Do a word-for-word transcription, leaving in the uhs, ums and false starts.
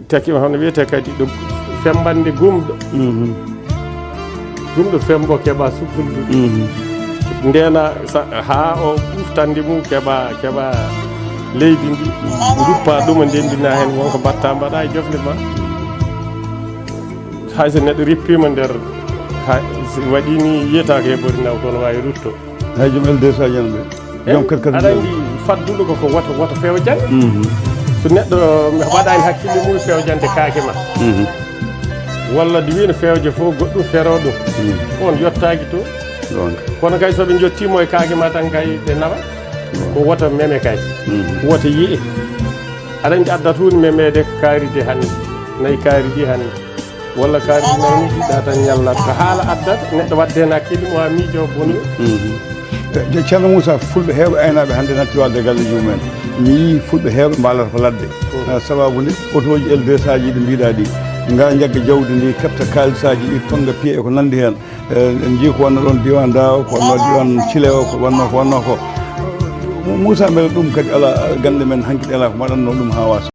Tekki ma hono wiyetee kadi ɗum fembande gumɗo. Gumɗo fembo keɓa sukkuldu. Ndena sa- haa o ɓuftandi mum keɓa keɓa leydi ndi, duppa ɗum o ndendina heen wonko mbatta mbaɗa e jofde ma. Hay so neɗɗo rippima nder ha- so waɗi ni yiyetake e ɓori naw kono wawi rutto. Hay joom L deux cent jan ɓe. Joom kat kat aɗa andi fadduɗo ko ko woto woto fewjan. So neɗɗo waɗani hakkille mum fewjande kaake ma, walla nde wino fewje fof goɗɗum fero ɗum, on yottaki to. Kono kay soɓe jottimo e kaake ma tan kay ɓe nawa. Ko woto meme kay, woto yiye. Aɗa andi addat hunde memede kaari de hande, nayi kaari ɗi hande, walla kaari ɗi nayi ɗiɗa tan ñallat ko haala addat neɗɗo wadde hen hakkille mo ha miijo boni. Ceerno Moussa, fulɓe heewɓe aynaaɓe hannde natti waalde e galleeji mumen. Mi yii fulɓe heewɓe mbaalata ko ladde. Ah, sababu nde otooji L deux cent ji ɗi mbiɗa ɗi, nga njagga jawdi ndi, ketta kaalisaaji ɗi, tonnga piye e ko nanndi heen. Eh, en njii ko wonno ɗoon diiwaan Daawa, ko wonno diiwaan Cile o, ko wonno ko wonno ko. Moussa, mbele ɗum kadi alaa, gannde men hanki ɗe alaa ko mbaɗatnoo ɗum haa waasa?